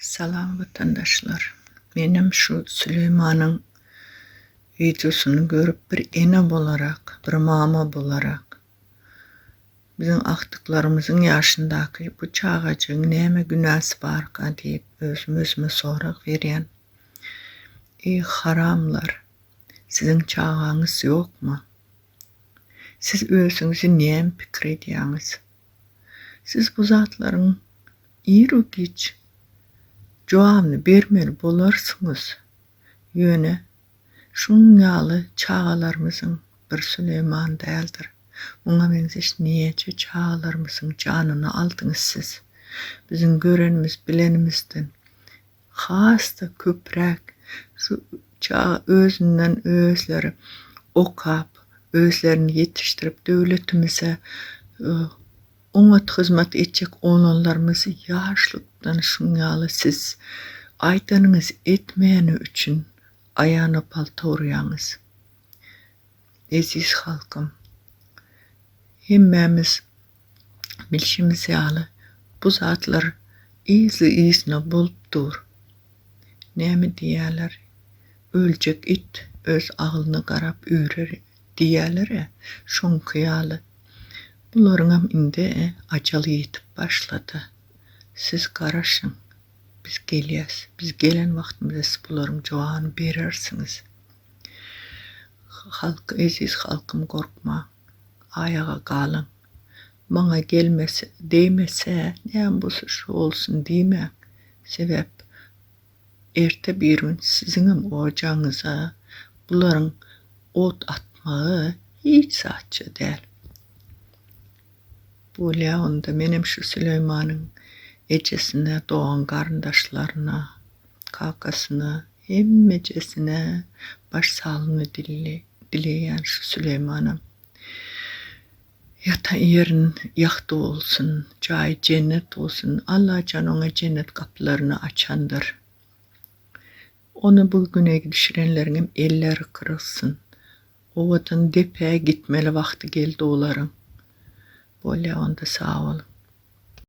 Salam watandaşlar. Menem şu Süleýmanyň wideosyny görüp bir ene bolarak, bir mama bolarak biziň agtyklarymyzyň ýaşyndaky bu çagajygyň näme günäsi barka diýip özüm özüme sorag berýän. Eý haramlar, siziň çagaňyz ýokmy? Siz özüňizi näme pikir edýäňiz? Siz bu zatlaryň iru-giç jogabyny bermeli bolarsyňyz. Ýöne şunuň ýaly çagalarymyzyň bir Süleýman däldir. Muňa meňzeş näçe çagalarymyzyň janyny aldyňyz siz. Biziň görenimiz, bilenimizden has-da köpräk şu çaga özünden özleri okap, özlerini ýetişdirip döwletimize oňat hyzmat etjek oglanlarymyzy ýaşlykdan şuň ýaly siz aýdanyňyzy etmäni üçin aýana palta urýaňyz. Eziz halkym! Hemmämiz bilşimiz ýaly bu zatlar yzly-yzyna bolup dur. Näme diýýäler, öljek it öz aglyna garap üýrer diýýäler-ä, şoňky ýaly. Bularyňam indi ajaly ýetip başlady. Siz garaşyň, biz gelýäs. Biz gelen wagtymyzda siz bularyň jogabyny berersiňiz. Halk, eziz halkym gorkmaň. Aýaga galyň. Maňa gelmese, degmese, näme bolsa şo bolsun diýmäň. Sebäp erte bir gün siziňem ojagyňyza bularyň ot atmagy hiç zatça däl. Bolýa onda menem şu Süleýmanyň ejesine, dogan garyndaşlaryna, kakasyna, hemmejesine baş saglygyny dileýän şu Süleýmanam. Ýatan ýerin ýagty bolsun, jaýy jennet bolsun, Allajan oňa jennet gapylaryny açandyr. Ony bu güne düşürenleriňem elleri gyrylsyn. Owadan depä gitmeli wagty geldi olaryň. Bolýa onda sag boluň.